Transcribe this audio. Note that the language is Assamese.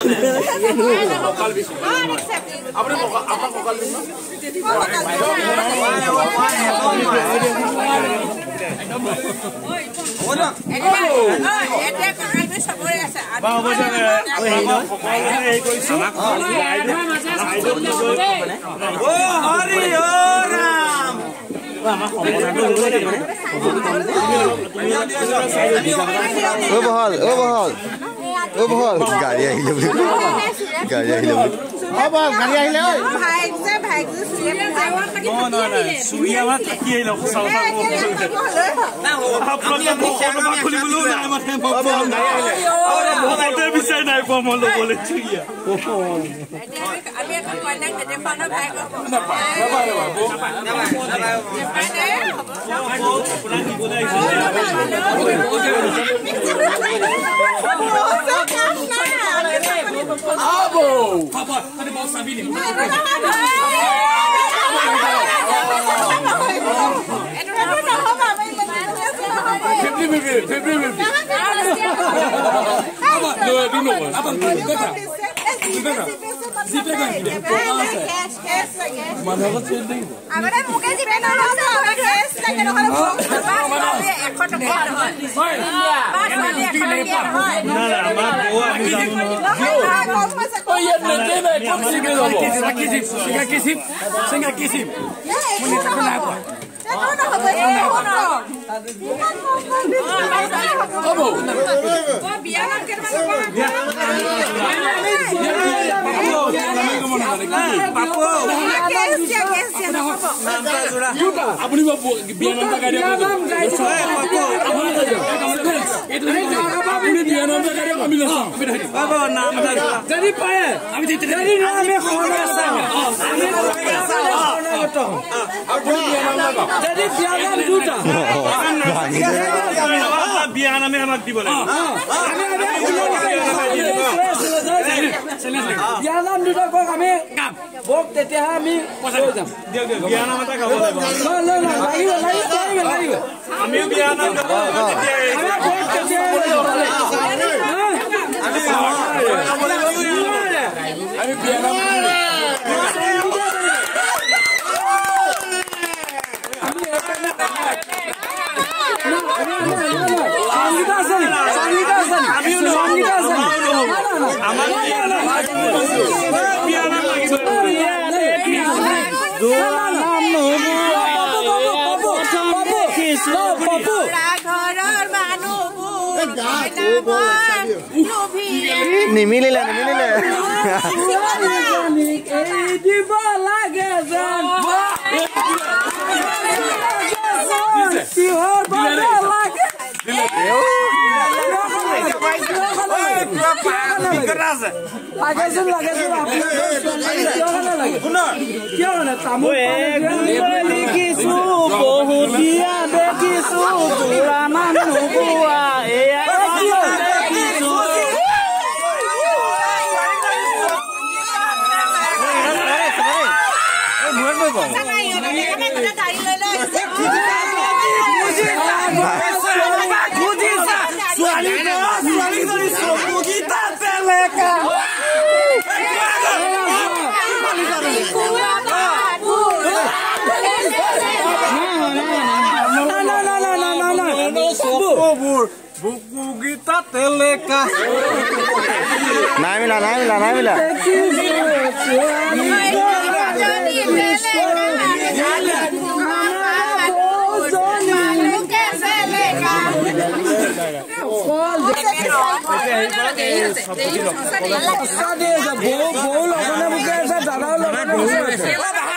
কঁকাল বিষ, আপুনি আপোনাৰ কঁকাল বিষ। অ বহল, অ বহল, অ বহল, গাড়ী আহিলে বুলি, গাড়ী আহিলে বুলি। অ বহল, গাড়ী আহিলে। ঐ ভাইক যে চুৰিয়া মানে থাকি আহিলে। সঁচা কথা খুলিবলৈও নাই, মানে বিচাৰি নাই পোৱা মই ল'বলৈ চুৰিয়া। 50 50 50 50। আপুনি বিয়া নাম গাই দিয়ক, আপুনি বিয়া নাম গাই দিয়ক, আমি নাচাওঁ। যদি পাৰে আমি, যদি আমি যদি বিয়া নাম দুটা বিয়া নামে আমাক দিব লাগিব। বিয়া নাম দুটা কওক, আমি বক, তেতিয়াহে আমি লৈ যাম। বিয়া নাম এটা গাব লাগিব। লাগিব, লাগিব, লাগিব। আমিও বিয়া নাম গাব। আমি বিয়া নাম। সংগীতা আছে নি? সংগীতা আছে নি? সংগীতা আছে নি? বিয়া নাম লাগিব। নিমিলিলে, নিমিলিলে। দিব লাগে যেন কিহৰ বাবে লাগে? লাগেচোন, লাগেচোন। কিয় কাৰণে লাগে? কিয় কাৰণে? তামোল লিখিছো, বহুতীয়া দেখিছো, বুঢ়া মানুহ বোৱা এয়া দেখিছো। বুকুগীতা তেলেকা। নাই মিলা, নাই মিলা, নাই মিলা। বৌ, বৌ লগনে বুকে আছে, দাদাও লগনে আছে।